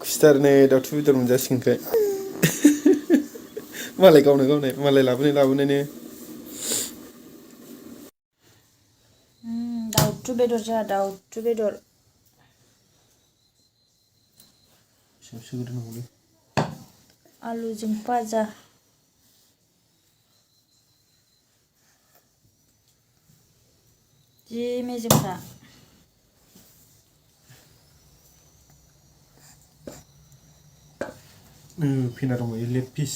खुसिथारनै दाउथु बेदर मोनजासिगोनखाय मालाय गावनो गावनाय मालाय लाबोनायनो दाउथु बेदर जोंहा दाउथु बेदर आलुजों भाजा जि मेजेमखा फिना दङ लेग पिस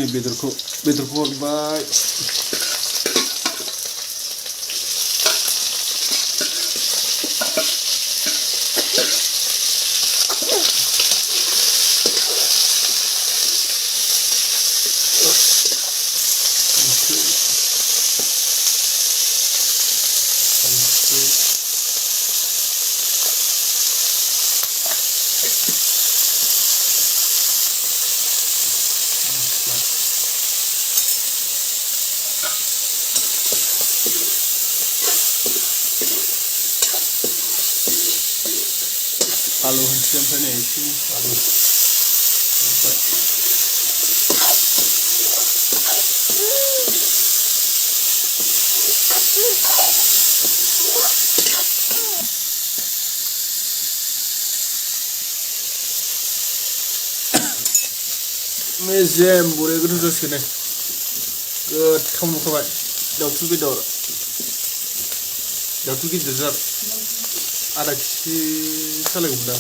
बेदरखौ हरबाय आलु होनसै ओमफ्राय नै एसे आलु मेजेम बरिया गोथाव जासिगोन नै गोथाव नुखाबाय दाउथु बेदर दाउथु गिदिर जार आधा केजि सालायगौमोनदां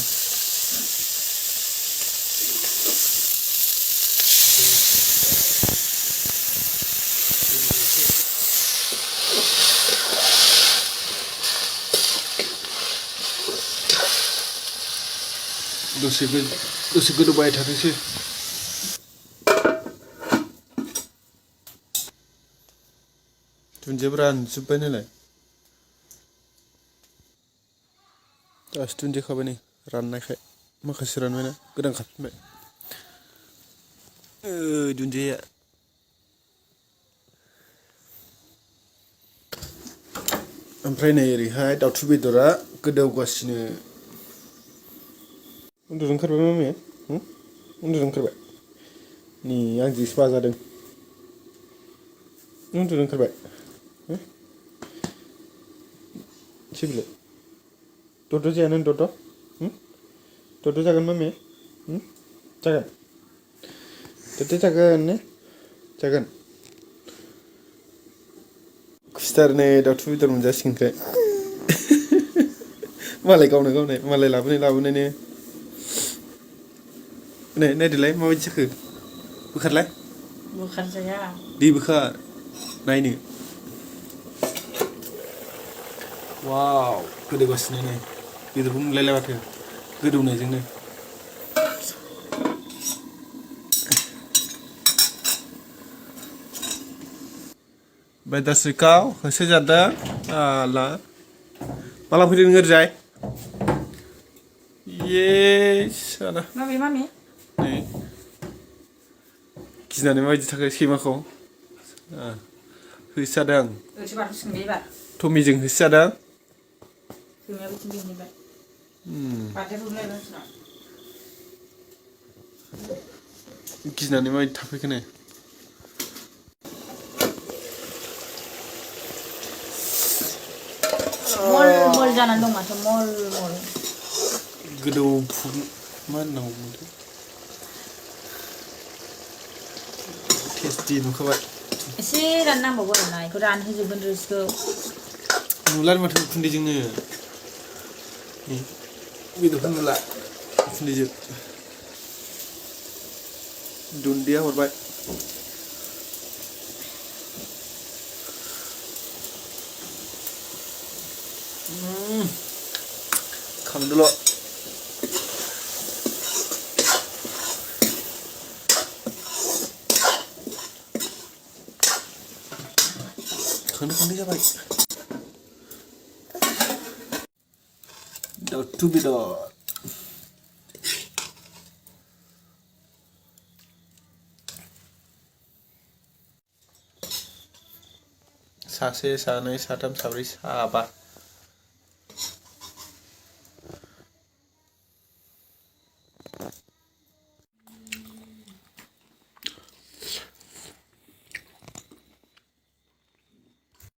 दसे गोदौबाय थाथोंसै दुन्दियाबो रानजोब्बाय नालाय दासो दुन्दिया खाबाय नै राननायखाय माखासे रानबायना गोदान खाफिनबाय दुन्दिया ओमफ्राय नै ओरैहाय दाउथु बेदरा गोदौगासिनो उन्दुनो ओंखारबाय मामिया उन्दुनो ओंखारबाय नै आं जिसो बाजादों उन्दुनो ओंखारबाय सिबिल दद' जाया नों दद' जागोन मामि जागोन दद' जागोन ने जागोन खुसिथारनै दाउथु बेदर मोनजासिगोनखाय मालाय गावनो गावनाय मालाय लाबोनायनो नायदोलाय माबायदि जाखो बोखारलाय बोखारजाया दै बोखार नायनो वाव गोदौगासिनो नै बेदरखौ मोनलायला माथो गोदौनायजोंनो बायदास्रिकाव होसोजादों आला माला फैदों नों ओरैजाय ये साला मामि नै गिनानै माबायदि थाखो सैमाखौ होसोजादों टमिजों होसोजादों गिनानै माबायदि थाफैखो नै मल जानानै दं माथो मल गोदौफु मा होननांगौ टेस्टि नुखाबाय एसे राननांबावगौ आरोना बेखौ रानहोजोबगोन रोसिखौ नुलानो माथो उखुन्दैजोंनो बेदरखौ नुला उखुन्दैजों दुन्दिया हरबाय खांदोल' खोन्दो जाबाय दाउथु बेदर सासे सानै साथाम साब्रै साबा